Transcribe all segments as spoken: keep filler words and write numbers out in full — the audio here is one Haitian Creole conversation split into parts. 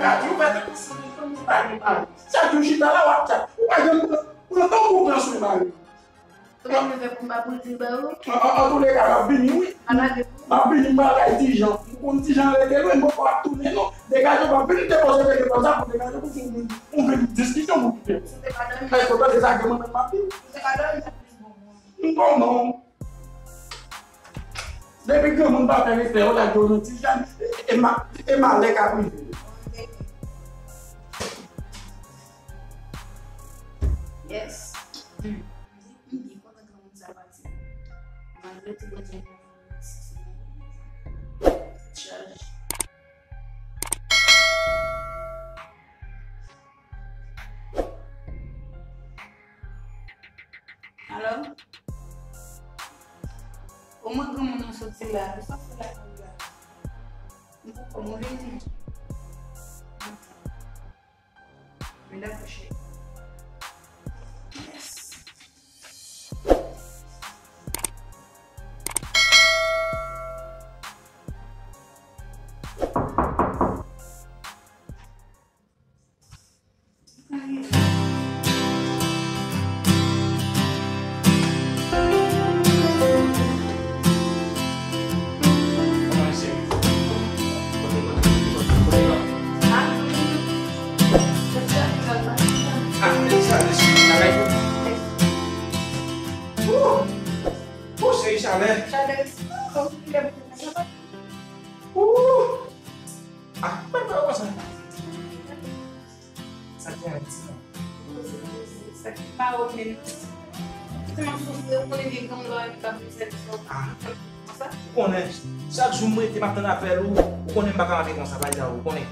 Gad yon fè tankou si ou pa gen mari. Chak jou chita la w ap tchat. Ou pa janm pran, pran tan pou w pran swen mari w. Kòman m fè pou m pa pou l di l ba ou? An, an, antouleka, m ap vini, wi. Pa lage pou m. M ap vini, m pral kay Tijan. M konn Tijan rete lwen, m poko ap tounen, non. Degaje w, m ap vin depoze telefòn sa pou degaje pou fè yon, yon vin diskisyon pou kite. Ou te pa dòmi? Èske w tande sa granmoun nan m ap di? Ou te pa dòmi, sa plis bon pou ou. M konnen w. Depi granmoun pa fè respè, yo lage yo nan ti jèn, e, e ma-, e malè k ap rive. Yes. Hmm. M byen kontan granmoun sa pati. Malgre tou Bondye fè m yon ti chaj. Alo? Omwen granmoun nan soti la, sa fè la kay la? M poko move non. Men dakò cheri. Yes. Ou cheri chalè. Ou. Ah, mwen pa konsa. Sa ki Ayiti la? Sa ki pa ou menm. Se m ap soufri, ou konnen vye granmoun la ki ka vin sèvis ou. Ah. Konsa? Ou konnen, chak jou m rete m ap tann apèl ou, ou konnen m pa ka antre konsa, pa di sa, ou konnen.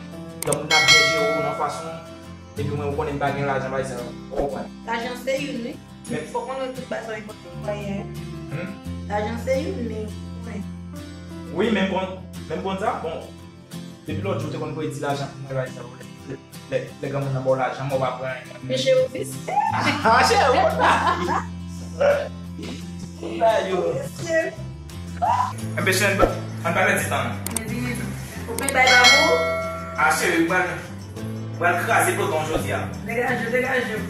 Granmoun nan ap byen jere ou nan fason, epi mwen ou konnen m pa gen lajan, pa di sa, ou konprann. Lajan se youn, wi. Men fòk konnen tout bagay sa li pote mwayen. Hmm? Lajan se youn, men ou konnen. Wi, men bon, men bon sa, bon. Depi lòt jou, ou te konn voye ti lajan pou mwen, bay sa, lè, lè, lè granmoun nan ba w lajan, mwen w pa pran anyen. Men cheri, ou visye. Ah, cheri, ou la. Ou la, yo. Visye. Enben, cheri, ann pa, ann pa pèdi tan, non. Men vini, non. Ou konn bay babou? Ah, cheri, ou pral, ou pral kraze poton jodi a. Degaje w, degaje w.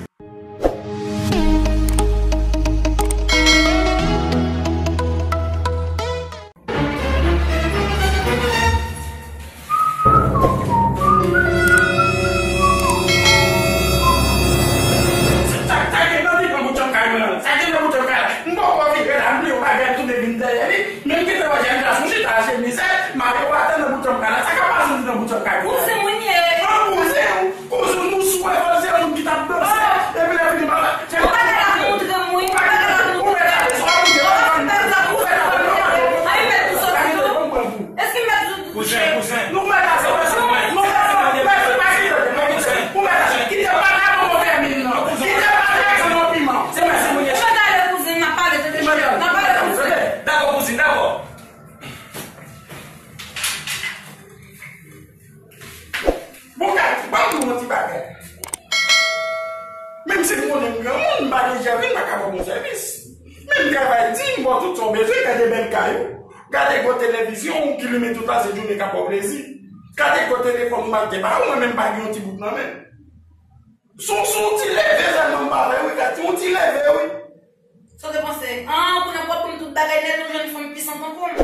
Sa, sa gen nan li nan bout janm kay mwen an. Sa gen nan bout janm kay la. M poko vire la, m bliye yon bagay, m tounen vin dèyè li. Menm kite wè jèn gason chita achte mizè, mare w atè nan bout janm kay la. Sa k ap pase nan bout janm kay mwen an? Kouzen mwen ye. An kouzen w, kouzen w, nou sou evòlisyon moun ki t ap danse. Epi lè fini, papa, ou pa ka la montre mwen, ou pa ka la montre. Ou mèt ale, sa w ap montre, ou pa ka montre. Ou mèt ale, non, non, non. Ay, mèt pou sòti tou. Èske m mèt sou Kouzen, kouzen. Nou mèt ale, nou mèt ale, nou mèt ale, mèt ale, kite pale a bon fèmin nan. Kite pale a san piman. Se mwen, se mwen. Ou mèt ale, kouzin, n ap pale, tande, n ap pale, kouzin. Dakò, kouzin, dakò. Bon, gade, ban m di w yon ti bagay. Menm si m konnen m granmoun, m pa gen jèvin, m pa ka ba w bon sèvis. Men m travay di, m ba w tout sa w bezwen, gade bèl kay ou. Gade gwo televizyon ou ki limen tout lasenjounen k ap ba w plezi. Gade gwo telefòn ou, malgre pa ou, mwen menm m pa gen yon ti bout nan men m. Se yon, se yon ti leve sèlman m pa fè, wi, gade, se yon ti leve, wi. Sa w te panse? An, kounye a w ap konn tout bagay nèt, ou jwenn fanm pwisan tankou m.